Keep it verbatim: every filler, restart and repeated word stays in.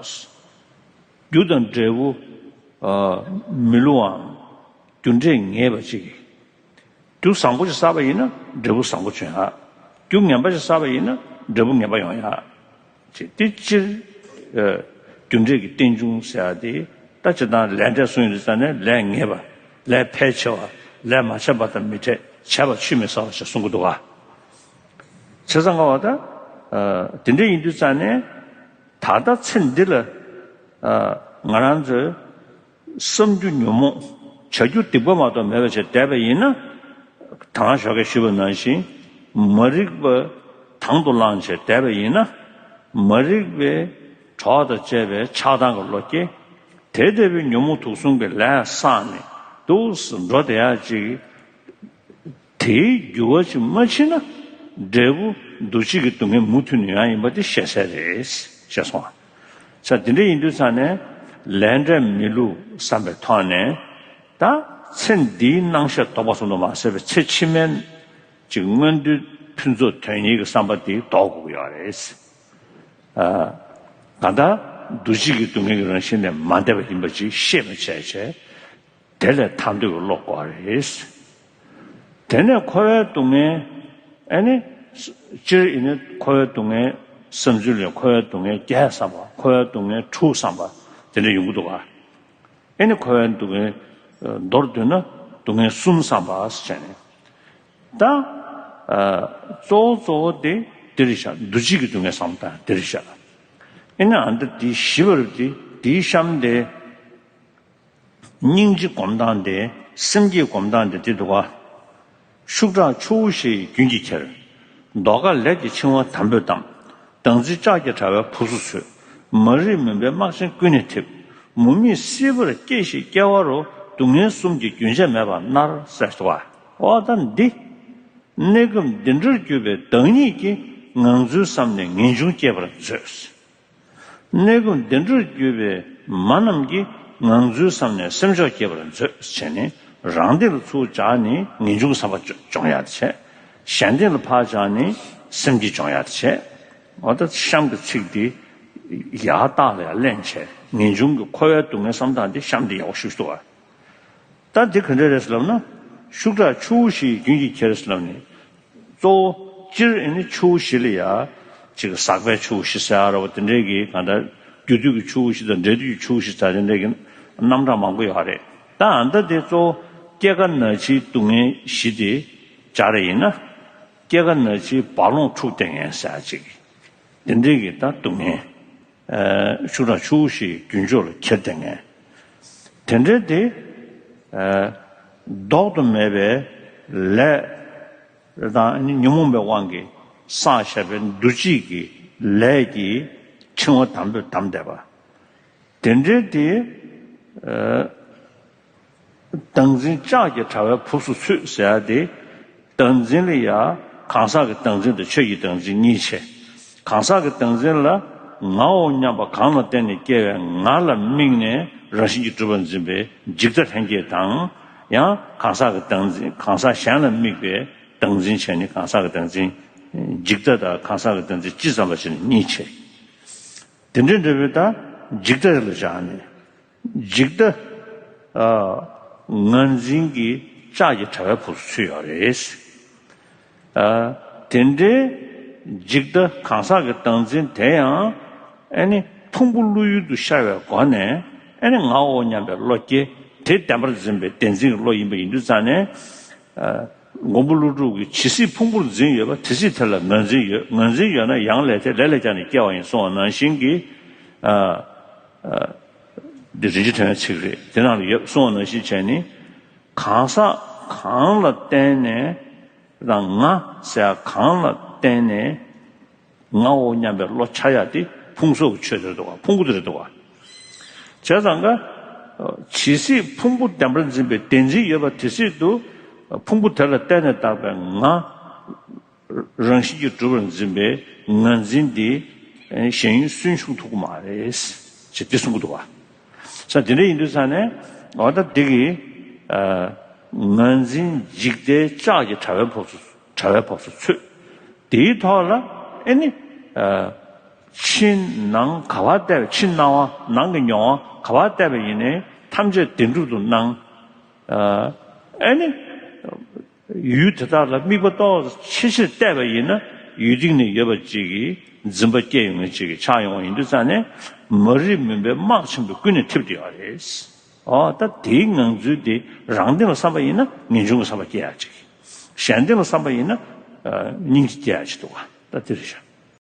རྒྱུ་དང་འབྲས་བུ་མི་བསླུ་བའམ། རྒྱུ་འབྲས་ངེས་པ་ཅིག་རྒྱུ་བཟང་པོ་ཞིག་བསགས་པ་ཡིན་ན་འབྲས་བུ་བཟང་པོ་བྱུང་ཡག་རྒྱུ་ངན་པ་ཞིག་བསགས་པ་ཡིན་ན་འབྲས་བུ་ངན་པ་ཡོང་ཡག་ཅེས་ཏེ་སྤྱིར། རྒྱུ་འབྲས་ཀྱི་རྟེན་འབྱུང་ཟེར་ཡག་དེ་ད་སྤྱིར་བཏང་ལས་འབྲས་གསུངས་ཡོང་དུས་ཙ་ནས་ལས་ངེས་པ་ལས་ཕལ་ཆེ་བ་ལས་མ་བྱས་པ་དང་མི་འཕྲད་བྱས་པ་ཆུད་མི་ཟ་བ་ཞེས་གསུང་གི་འདུག་ག་བྱས་ཙང་ག་བ་ད། དེ་འདྲ་ཡིན་དུས་ཙ་ནས་ད་ལྟ་ཚེ་འདི་ལ་ང་རང་ཚོའི་བསམ་རྒྱུ་ཉོན་མོངས་བྱ་རྒྱུ་སྡིག་པ་མ་གཏོགས་མེད་པ་བྱས་བསྡད་པ་ཡིན་ན། ད་ཞོགས་ཀས་ཞུས་པ་ནང་བཞིན་མ་རིག་པ་དང་དུ་བླངས་བྱས་བསྡད་པ་ཡིན་ན། མ་རིག་པའི་གྲོགས་དང་བཅས་པའི་ཆགས་སྡང་གི་བློ་སྐྱེ། དེ་ལྟ་བུའི་ཉོན་མོངས་དུག་གསུམ་གྱི་ལས་བསགས་ནས་འདུག་སེ་འགྲོ་བསྡད་ཡག་ཅིག་དེའི་འགྱུར་བ་ཅིག་མ་ཕྱིན་ན་འབྲས་བུ་འདུ་བྱེད་ཀྱི་སྡུག་བསྔལ་མུ་མཐུད་ནས་ཡོང་ཡག་ཡིན་པ་དེ་ཤེས་གསལ་རེད། ཤེས་སོང་ང་། ས་དེ་འདྲ་ཡིན་དུས་ཙ་ནས་ལས་འབྲས་མི་བསླུ་བསམ་པའི་ཐོག་ནས་ད་ཚེ་འདིའི་སྣང་ཤས་ལྡོག་པ་ཙམ་དུ་མ་ཟད་པའི་ཚེ་ཕྱི་མའི་ཅིག་མངོན་འདོད་ཕུན་ཚོགས་དོན་གཉེར་གྱི་བསམ་པ་དེ་ལྡོག་དགོས་ཀྱི་ཡོད་རེད། གང་ལྟར་འདུ་བྱེད་ཀྱི་སྡུག་བསྔལ་གྱི་རང་བཞིན་ལས་མ་འདས་པ་ཡིན་པ་ཅིག་ཤེས་པ་བྱས་བྱས། དེ་ལས་ཐར་འདོད་ཀྱི་བློ་དགོས་རེད། དེ་ནས་འཁོར་བའི་སྡུག་བསྔལ། ཨ་ནི། སྤྱིར་ཡིན་ན་འཁོར་བའི་སྡུག་བསྔལ་བསམ་ཚུལ་ལས་འཁོར་བའི་སྡུག་བསྔལ་བརྒྱད་བསགས་པ། འཁོར་བའི་སྡུག་བསྔལ་དྲུག་བསགས་པ། དེ་འདྲ་ཡོང་གི་འདུག་ག་ཨ་ནི་འཁོར་བའི་སྡུག་བསྔལ། མདོར་བསྡུས་ན་སྡུག་བསྔལ་གསུམ་བསགས་པ་ཟེར་བྱས་ནས། ད། གཙོ་བོ་གཙོ་བོ་དེ་འདིར་བཞག་འདུ་བྱེད་ཀྱི་སྡུག་བསྔལ་བསམ་སྟངས་འདིར་བཞག་ཨ་ནི་ཨ་འདི་འདི་ཞི་བར་འདི་འདིའི་གཤམ་དེ། སྙིང་རྗེ་སྒོམ་སྟངས་དེ་སེམས་བསྐྱེད་སྒོམ་སྟངས་དེ་དེ་འདུག་ག་ཤུགས་དྲག་ཆུ་བོ་བཞི་ཡི་རྒྱུན་གྱིས་ཁྱེར། མདོ་ཁ་ལས་ཀྱི་འཆིང་བ་དམ་པོས་བསྡམས། བདག་འཛིན་ལྕགས་ཀྱི་དྲ་བས་ཕུབ་སུ་ཚུད། མ་རིག་མུན་པའི་སྨག་ཆེན་ཀུན་ནས་འཐིབས། མུ་མེད་སྲིད་པར་སྐྱེ་ཞིང་སྐྱེ་བ་རུ། སྡུག་བསྔལ་གསུམ་གྱིས་རྒྱུན་ཆད་མེད་པར་མནར། ཟེར་འདུག་ག་འོ་ད་འདི། གནས་སྐབས་འདི་འདྲར་གྱུར་པའི་བདག་ཉིད་ཀྱིས་ངང་ཚུལ་བསམས་ནས་ངེས་འབྱུང་སྐྱེད་པར་མཛོད། གནས་སྐབས་འདི་འདྲར་གྱུར་པའི་མ་རྣམས་ཀྱིས་ངང་ཚུལ་བསམས་ནས་སེམས་ཕྱོགས་སྐྱེད་པར་མཛོད་བྱས་ནས་རང་སྡེ་ལ་ཚུར་སྦྱར་ནས་ངེས་འབྱུང་གི་བསམ་པ་སྦྱོང་ཡག་བྱས། གཞན་སྡེ་ལ་ཕར་སྦྱར་ནས་སེམས་བསྐྱེད་སྦྱོང་ཡག་བྱས། འོ་ད་གཤམ་གྱི་ཚིག་འདི་ཡར་ལྟག་ལ་ཡར་ལེན་བྱས་ངེས་འབྱུང་གི་འཁོར་བའི་སྡུག་བསྔལ་བསམ་སྟངས་འདི་གཤམ་འདི་ཡག་པོ་ཞུ་ཞུ་བ། ད་འདི་ག་འདྲ་རེད་ལབ་ན། ཤུགས་དྲག་ཆུ་བོ་བཞི་ཡི་རྒྱུན་གྱིས་ཁྱེར་ལབ་ནས། གཙོ་བོ་སྤྱིར་ཨེ་ནི་ཆུ་བོ་བཞི་ལ་ཡ། ཅིག་ཟག་པའི་ཆུ་བོ་བཞི་ཟེར་ཡ་ར་བ་དེ་འདྲའི་གི་གང་ལྟར་རྒྱུ་དུས་ཀྱི་ཆུ་བོ་བཞི་དང་འབྲས་དུས་ཀྱི་ཆུ་བོ་བཞི་ཟེར་དེ་འདྲའི་གི་རྣམ་གྲངས་མང་པོ་ཡོད་རེད། ད་ཨ་ད་དེ་གཙོ་བོ་སྐྱེ་རྒ་ན་འཆིའི་སྡུག་བསྔལ་བཞི་དེ་སྦྱར་རེ་ཡིན་ན། སྐྱེ་རྒ་ན་འཆིའི་རྦ་ཀློང་འཁྲུགས་བསྡད་མཁན་ཟེར་ཡ་ཅིག་དེ་འདྲའི་གི་ད་སྡུག་བསྔལ། ཤུགས་དྲག་ཆུ་བོ་བཞིའི་རྒྱུན་ཕྱོགས་ལ་ཁྱེར་བསྡད་མཁན། དེ་འདྲའི་དེ། ལྡོག་ཏུ་མེད་པའི་ལས་དང་ཉོན་མོངས་པའི་དབང་གིས་བསགས་བཞག་པའི་འདུ་བྱེད་ཀྱི་ལས་ཀྱི་འཆིང་བ་དམ་པོས་བསྡམས་བསྡད་པ། དེ་འདྲའི་དེ། བདག་འཛིན་ལྕགས་ཀྱི་དྲ་བས་ཕུབ་སུ་ཚུད་ཟེར་ཡ་དེ། བདག་འཛིན་ལ་ཡ། གང་ཟག་གི་བདག་འཛིན་དང་ཆོས་ཀྱི་བདག་འཛིན་གཉིས་ཕྱེ། གང་ཟག་གི་བདག་འཛིན་ལ་ངའོ་སྙམ་པ་གང་ལ་བརྟེན་ནས་སྐྱེ་བའི་ང་ལ་དམིགས་ནས་རང་བཞིན་གྱིས་གྲུབ་པར་འཛིན་པའི་འཇིག་ལྟ་ལྷན་སྐྱེས་དང་། ཡང་གང་ཟག་གི་བདག་འཛིན་གང་ཟག་གཞན་ལ་དམིགས་པའི་བདག་འཛིན་བྱས་ནས་གང་ཟག་གི་བདག་འཛིན། འཇིག་ལྟ་དང་གང་ཟག་གི་བདག་འཛིན་སྤྱི་ཙམ་པ་བྱས་ནས་གཉིས་ཕྱེ། དེ་འདྲའི་འདྲ་བའི་ད་འཇིག་ལྟ་ལ་སྦྱར་ནས། འཇིག་ལྟ། ཨ། ངར་འཛིན་གྱི་ལྕགས་ཀྱི་དྲ་བས་ཕུབ་སུ་ཚུད་ཡོད་རེད། ཨ། དེ་འདྲའི་འཇིག་ལྟ་གང་ཟག་གི་བདག་འཛིན་དེ་ཡང་ཨ་ནི་ཕུང་པོ་བློ་ཡུལ་དུ་ཤར་བའི་སྒོ་ནས་ཨ་ནི་ངའོ་སྙམ་པའི་བློ་སྐྱེ། དེ་བདེན་པར་འཛིན་པའི་བདེན་འཛིན་གྱི་བློ་ཡིན་པ་ཡིན་དུས་ཙང་ནས། ཨ། མགོན་པོ་ཀླུ་སྒྲུབ་ཀྱིས་ཇི་སྲིད་ཕུང་པོར་འཛིན་ཡོད་པ་དེ་སྲིད་དེ་ལ་ངར་འཛིན་ཡོད། ངར་འཛིན་ཡོད་ན་ཡང་ལས་དེ་ལས་ལ་སྦྱར་ནས་སྐྱེ་བ་ཡིན་གསུངས་པ་ནང་བཞིན་གྱི། ཨ། ཨ། འདི་རིན་ཆེན་ཕྲེང་བའི་ཚིག་རེད། དེ་ནང་ལ་ཡོད་གསུངས་པ་ནང་བཞིན་བྱས་ནས། གང་ཟག་གང་ལ་བརྟེན་ནས་དང་ང་ཟེར་ཡ་གང་ལ་བརྟེན་ནས་ངའོ་སྙམ་པའི་བློ་འཆར་ཡ་དེ་ཕུང་གསོག་གི་ཆོས་དེ་རེད་འདུག་ག་ཕུང་པོ་དེ་རེད་འདུག་ག་བྱས་ཙང་ཀ་ཇི་སྲིད་ཕུང་པོ་བདེན་པར་འཛིན་པའི་བདེན་འཛིན་ཡོད་པ་དེ་སྲིད་དུ་ཕུང་པོ་དེ་ལ་བརྟེན་ནས་བཏགས་པའི་ང་རང་བཞིན་གྱིས་གྲུབ་པར་འཛིན་པའི་ངར་འཛིན་དེ་ཞེན་ཡུལ་སུན་ཕྱུང་ཐུབ་ཀྱི་མ་རེད་ཅེས་དེ་གསུང་གི་འདུག་ག་ས་དེ་འདྲ་ཡིན་དུས་ཙང་ནས་འོ་ད་འདི་གི་ངར་འཛིན་འཇིག་ལྟའི་ལྕགས་ཀྱི་དྲ་བས་ཕོག་སུ་དྲ་བས་ཕོག་སུ་ཚུད། དེའི་ཐོག་ལ་ཨེ་ནི། ཨ། ཕྱི་ནང་ག་པར་བལྟས་པ། ཕྱི་སྣང་བ། ནང་གི་མྱོང་བ་ག་པར་བལྟས་པ་ཡིན་ནའི་ཐམས་ཅད་བདེན་གྲུབ་ཏུ་སྣང་། ཨ་ནི་ཡུལ་དེ་དག་ལ་དམིགས་པ་ཏོག་ཙམ་ཆེ་ཆེར་གཏད་པ་ཡིན་ན། ཡུལ་སྟེང་ན་ཡོད་པ་ཅིག་གི་འཛིན་པ་སྐྱེ་ཡོང་མཁན་ཅིག་གི་ཆགས་ཡོང་བ་ཡིན་དུས་ཙང་ནས། མ་རིག་མུན་པའི་སྨག་ཆེན་པོས་ཀུན་ནས་འཐིབས་བསྡད་ཡོད་རེད། ཨོ་ད་དེའི་ངང་ཚུལ་དེ་རང་སྟེང་ལ་བསམ་པ་ཡིན་ན་ངེས་འབྱུང་གི་བསམ་པ་སྐྱེ་ཡག་ཅིག་གཞན་སྟེང་ལ་བསམ་པ་ཡིན་ན་ཨ་སྙིང་རྗེ་སྐྱེ་ཡག་ཅིག་འདུག་ག་ད་དེ་རེད་ཤག